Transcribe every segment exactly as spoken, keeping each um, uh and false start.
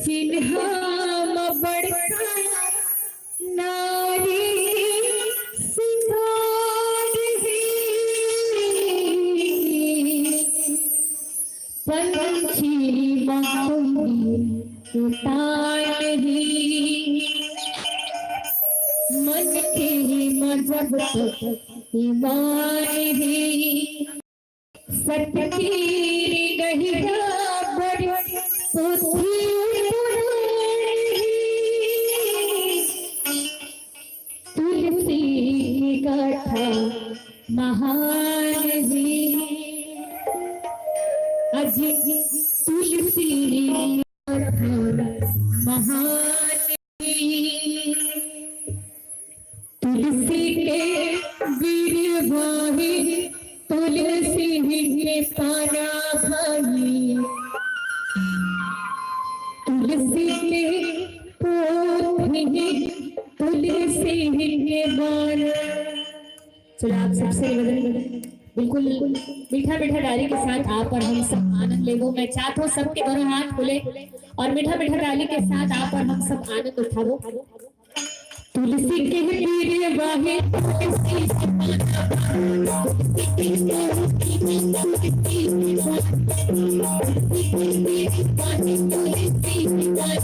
चिन्हा म बड़का नारी सिंगार हे। पंछी म कोई उतान हे। मन के म जब तक ईमान हे। सतकी गहिरा बर पोथी पुराण हे। तुलसी के गाथा महान हे। अजी तुलसी के गाथा महान हे। तुलसी के बिरवा हे, तुलसी के पाना भाई, तुलसी के पोथी, तुलसी के बाना। चलो, आप सबसे निवेदन, बिल्कुल मीठा मीठा गारी के साथ आप और हम सब आनंद लेबो। मैं चाहत हूँ सबके दोनों हाथ खुले और मीठा मीठा गारी के साथ आप और हम सब आनंद उठाबो। तुलसी के पीर वाहे, तुलसी के पाना, तुलसी के पीर वाहे, तुलसी के पीर वाहे, तुलसी के पाना।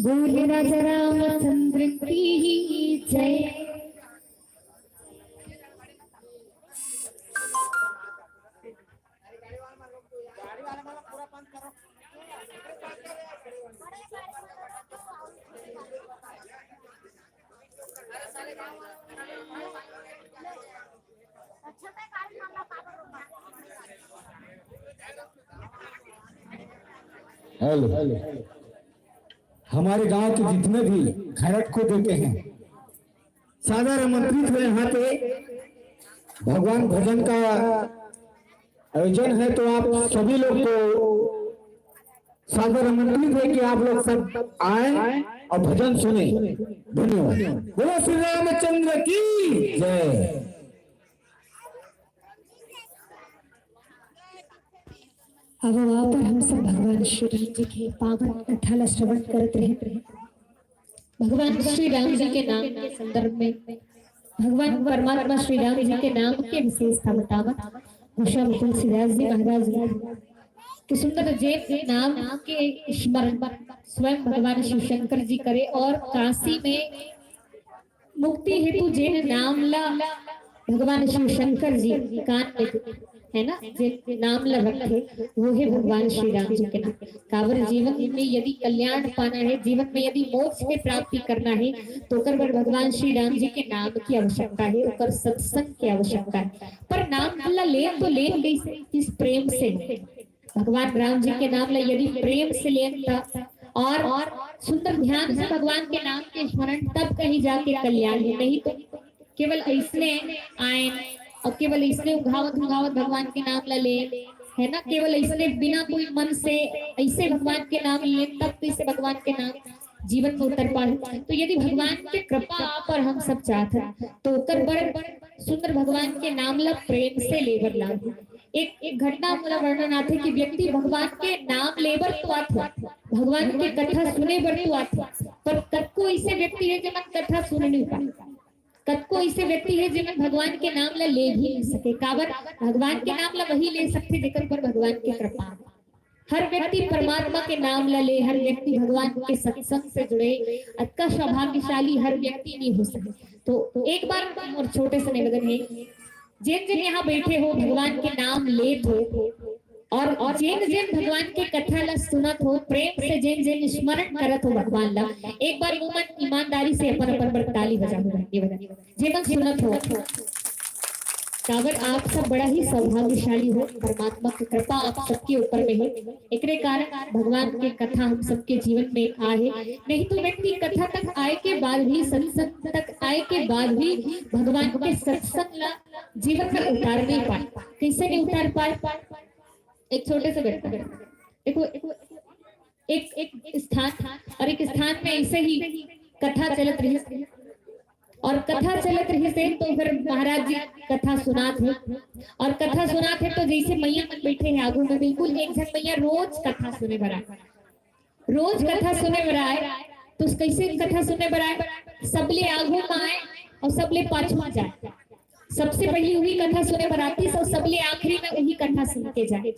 बोल राजा रामचंद्र की जय। हेलो, हमारे गांव के जितने भी खैरट को देते हैं, सादर आमंत्रित हो यहाँ पे। भगवान भजन का आयोजन है, तो आप सभी लोग को सादर आमंत्रित है कि आप लोग सब आए और भजन सुने। धन्यवाद। बोलो श्री रामचंद्र की जय। अब वहाँ पर हम सब भगवान श्री राम जी के पावन कथा ला श्रवण करत रहे। भगवान श्री राम जी के नाम के संदर्भ में भगवान परमात्मा श्री राम जी के नाम के विशेषता बतावत गोस्वामी तुलसीदास जी महाराज जी के सुंदर जे नाम के स्मरण स्वयं भगवान शिव शंकर जी करे और काशी में मुक्ति हेतु जेन नाम ला भगवान शिव शंकर जी कान में, है ना, जेन नाम ला रखे, वो है भगवान श्री राम जी के नाम। काबर जीवन में यदि कल्याण पाना है, जीवन में यदि मोक्ष के प्राप्ति करना है, तो ओकर बर भगवान श्री राम जी के नाम की आवश्यकता है, ओकर सत्संग की आवश्यकता है। पर नाम ला ले तो ले कैसे, किस प्रेम से? भगवान राम जी के नाम ला यदि प्रेम से लेन त और सुंदर ध्यान से भगवान के नाम के स्मरण, तब कहीं जाके कल्याण है। नहीं तो केवल ऐसने आए और केवल ऐसने उघावत उघावत भगवान के नाम ला ले, है ना, केवल ऐसने बिना कोई मन से ऐसे भगवान के नाम ले, तब कैसे भगवान के नाम जीवन में उतर पाए? तो यदि भगवान के कृपा आप और हम सब चाहत हैं, तो ओकर बर सुंदर भगवान के नाम ला प्रेम से लेबर लाग। एक, एक घटना मोला वर्णन आथे कि व्यक्ति भगवान के नाम लेबर तो आथे, भगवान के कथा सुने बर तो आथे, पर कतको ऐसे व्यक्ति है जेमन कथा सुन नहीं पाए, कतको ऐसे व्यक्ति है जेमन भगवान के नाम ला ले भी नहीं सके। काबर? भगवान के नाम ला वही ले सकथे जेकर पर भगवान के कृपा। हर व्यक्ति परमात्मा के नाम ला ले, हर व्यक्ति भगवान के सत्संग से जुड़े, अतका सौभाग्यशाली हर व्यक्ति नहीं हो सके। तो एक बार मोर छोटे से निवेदन है, जेन जेन यहाँ बैठे हो, भगवान के नाम लेत हो और, और जेन जेन भगवान के कथा ला सुनत हो, प्रेम से जेन जेन स्मरण करत हो भगवान ला, एक बार मुंह मन ईमानदारी से अपन अपन पर ताली बजाओ। धन्यवाद। जेमन सुनत हो, काबर आप सब बड़ा ही सौभाग्यशाली हो, परमात्मा की कृपा आप सबके ऊपर में है। एकरे कारण भगवान के कथा हम सबके जीवन में आए, नहीं तो व्यक्ति कथा तक आए के बाद भी, सत्संग तक आए के बाद भी भगवान के सत्संग ला जीवन में उतार नहीं पाए। कैसे नहीं उतार पाए? एक छोटे से घटना, देखो, एक, एक स्थान था और एक स्थान में ऐसे ही कथा चलत रही और कथा चलत रही से तो फिर महाराज जी कथा सुनात हे और कथा सुनात हे तो जैसे मैया मन बैठे हैं आगू में, बिल्कुल एक झन मैया रोज कथा सुने बर आए, रोज कथा सुने बर आए। तो कैसे कथा सुने बर आए? सबले आगू में आए और सबले पाछू में जाए, सबसे पहली वही कथा सुने बर आती और सबले आखिरी में वही कथा सुन के जाए।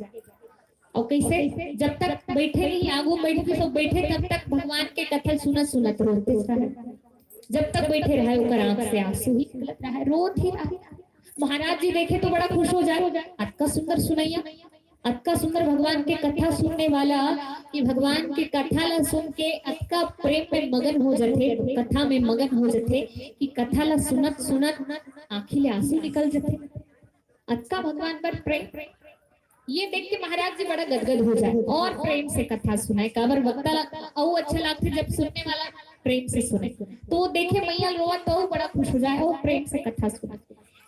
और कैसे? जब तक बैठे नहीं, आगू बैठे तो बैठे तब तक भगवान के कथा सुनत सुनत रोते रहे। जब तक बैठे रहे ओकर आंख से आंसू ही निकलत रहे, रोत ही रहे। महाराज जी देखे तो बड़ा खुश हो जाए, अतका सुंदर सुनैया, अतका सुंदर भगवान के कथा सुनने वाला कि भगवान के कथा ला सुन के अतका प्रेम में मगन हो जथे, कथा में मगन हो जथे कि कथा ला सुनत सुनत आंखी ले आंसू निकल जथे। अतका भगवान पर प्रेम। ये देख के महाराज जी बड़ा गदगद हो जाए और प्रेम से कथा सुनाए। काबर वक्ता ला अउ अच्छा लगथे जब सुनने वाला प्रेम से सुने। तो देखे मैया रोवत तो बड़ा खुश हो जाए और प्रेम से कथा सुने।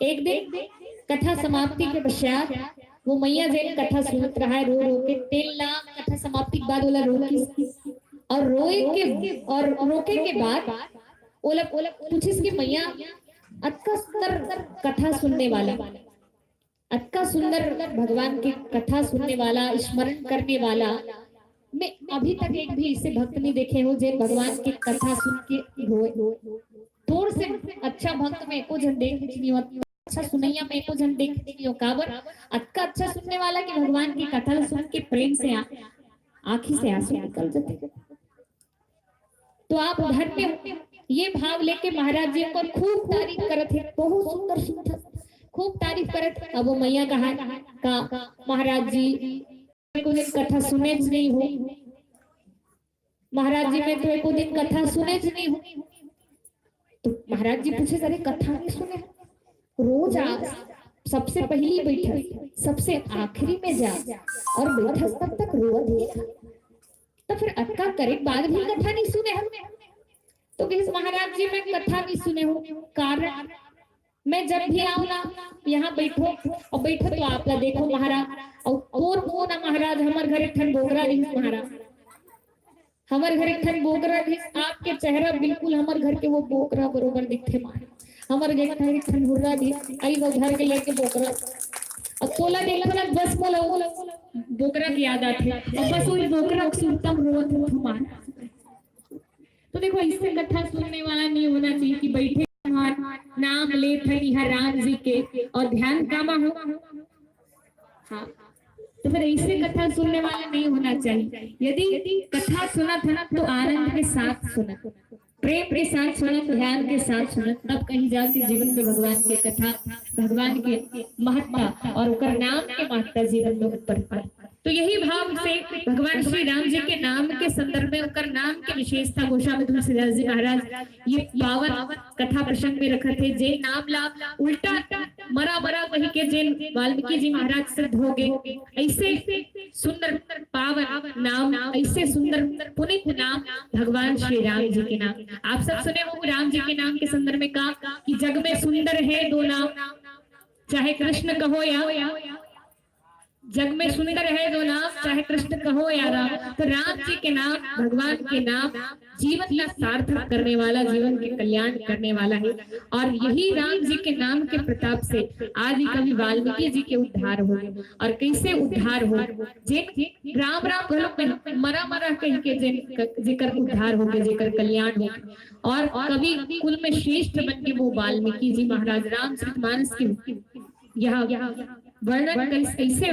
एक दिन कथा समाप्ति के पश्चात वो मैया जेन कथा सुनत रहा है रो रो के, तेन ला कथा समाप्ति के बाद ओला रोकिस और रोए के और रोके के बाद ओला ओला पूछिस कि मैया, अतका सुंदर कथा सुनने वाला, अतका सुंदर भगवान की कथा सुनने वाला, स्मरण करने वाला, मैं अभी तक एक भी ऐसे भक्त नहीं देखे हूँ जे भगवान की कथा सुन के रोए। तोर से अच्छा भक्त मैं एको झन देखे नहीं हूँ, अच्छा सुनैया मैं एको झन देखे नहीं हूँ। काबर? अतका अच्छा सुनने वाला कि भगवान की कथा सुन के प्रेम से आ, आँखी से आंसू निकल जाते। तो आप धन्य हो। ये भाव लेके महाराज जी ओकर खूब तारीफ करत हे, बहुत सुंदर सुंदर, खूब तारीफ करत। अब वो मैया कहा का, महाराज जी, मैं एको दिन कथा सुनेच नहीं हूँ, महाराज जी, मैं तो एको दिन कथा सुनेच नहीं हूँ। तो महाराज जी पूछे, अरे कथा नहीं सुने, रोज आ, सबसे पहली बैठस, सबसे आखिरी में जा और बैठस तब तक रोवत हे। तो फिर अतका करे के बाद भी कथा नहीं सुने हन। तो कहिस, महाराज जी, मैं कथा नहीं सुने हूँ, कारण मैं जब भी आऊँ ना, यहाँ बैठो और बैठो तो आप ला देखो महाराज, और तोर को ना महाराज, हमर घर एक ठन बोकरा रहिस महाराज, हमर घर एक ठन बोकरा रहिस, आपके चेहरा बिल्कुल हमर घर के वो बोकरा बरोबर दिखथे महाराज। हमर घर एक ठन, एक ठन हुर्रा रहिस, आई वो घर के लेके बोकरा। अब तोला देखो ना, बस मोला वो बोकरा की याद आथे। अब बस वही बोकरा के सुरता म रोवत हूँ महाराज। तो देखो, इससे कथा सुनने वाला नहीं होना चाहिए कि बैठे हन, नाम लेत हन इहाँ राम जी के और ध्यान कामा हो। हाँ, तो फिर ऐसे कथा सुनने वाला नहीं होना चाहिए। यदि कथा सुनत हन तो आनंद के साथ सुनत, प्रेम के साथ सुनत, ध्यान के साथ सुनत, तब कहीं जाके जीवन में भगवान के कथा, भगवान के महत्ता और ओकर नाम के महत्ता जीवन में उत्पन्न पाए। तो यही भाव से भगवान श्री राम जी के नाम के संदर्भ में, ओकर नाम के विशेषता गोस्वामी तुलसीदास जी महाराज ये पावन कथा प्रसंग में रखत हे, जे नाम ला उल्टा मरा मरा कहि के जेन वाल्मीकि जी महाराज श्राद्ध हो गे, ऐसे सुंदर पावन नाम, ऐसे सुंदर पुनीत नाम भगवान श्री राम जी के नाम। आप सब सुने हो राम जी के नाम के संदर्भ में का कि जग में सुंदर है दो नाम, चाहे कृष्ण कहो या जग में सुंदर है दो नाम, चाहे कृष्ण कहो या राम। तो राम जी के नाम, भगवान के नाम जीवन का सार्थक करने वाला, जीवन के कल्याण करने वाला है। और यही राम जी के नाम के प्रताप से आदि कवि वाल्मीकि जी के उद्धार हो गए। और कैसे उद्धार हो? जेन राम राम घलो कहि, मरा मरा कहि के जेन क-, जेकर उद्धार हो गए, जेकर कल्याण हो गए। और कवि कुल में श्रेष्ठ बन के वो वाल्मीकि जी महाराज रामचरित मानस के यहाँ वर्णन करिस, ऐसे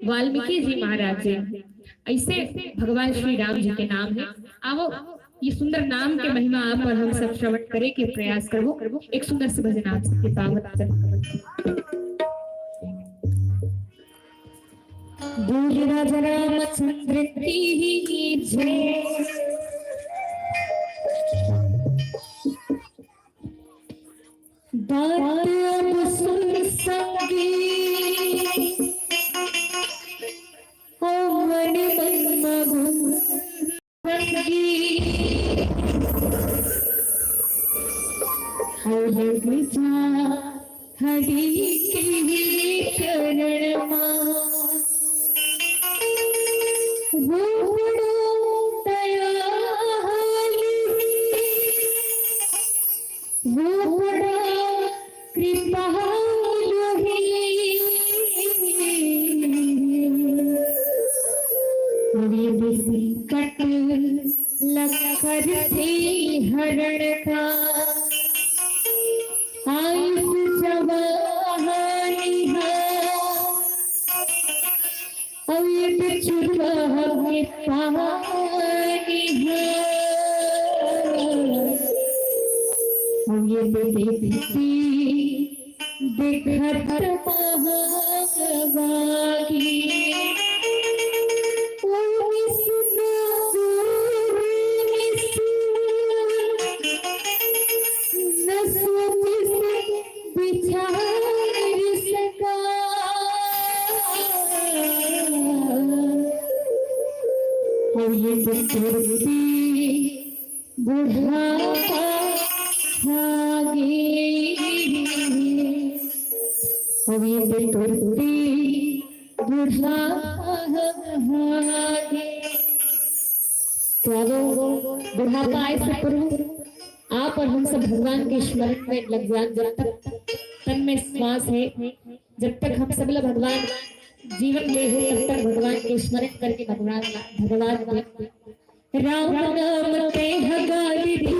वाल्मीकि जी महाराज जी, ऐसे भगवान श्री राम जी के नाम है। आवो, ये सुंदर नाम के महिमा आप और हम सब श्रवण करे के प्रयास करबो। एक सुंदर से भजन आप सबके पावन चरण। बोल राजा रामचंद्र की जय। बात अब सुन संगी, ओ मन मन मगन संगी, ओ लग जा हरि के चरण मा। वो बड़ा दयालु है, वो बड़ा कृपालु है। विधि संकट लखर से हरण का, आयुष जवानी है। अउ ये तो चुरवा के पानी है। अउ ये तो देखती देखत महागवागी। ओ विष्णु गुरु विष्णु, न सोच से विचार सका। बितुरती बुढ़ापा आ गे, अभी बितुरती बुढ़ापा आ गे। तो अब बुढ़ापा आए से पूर्व आप और हम सब भगवान के स्मरण में लग जान। जब तक तन में श्वास है, जब तक हम सब लोग भगवान जीवन में हो, तब तक भगवान के स्मरण करके भगवान, भगवान में राम नाम ते हगारी दी।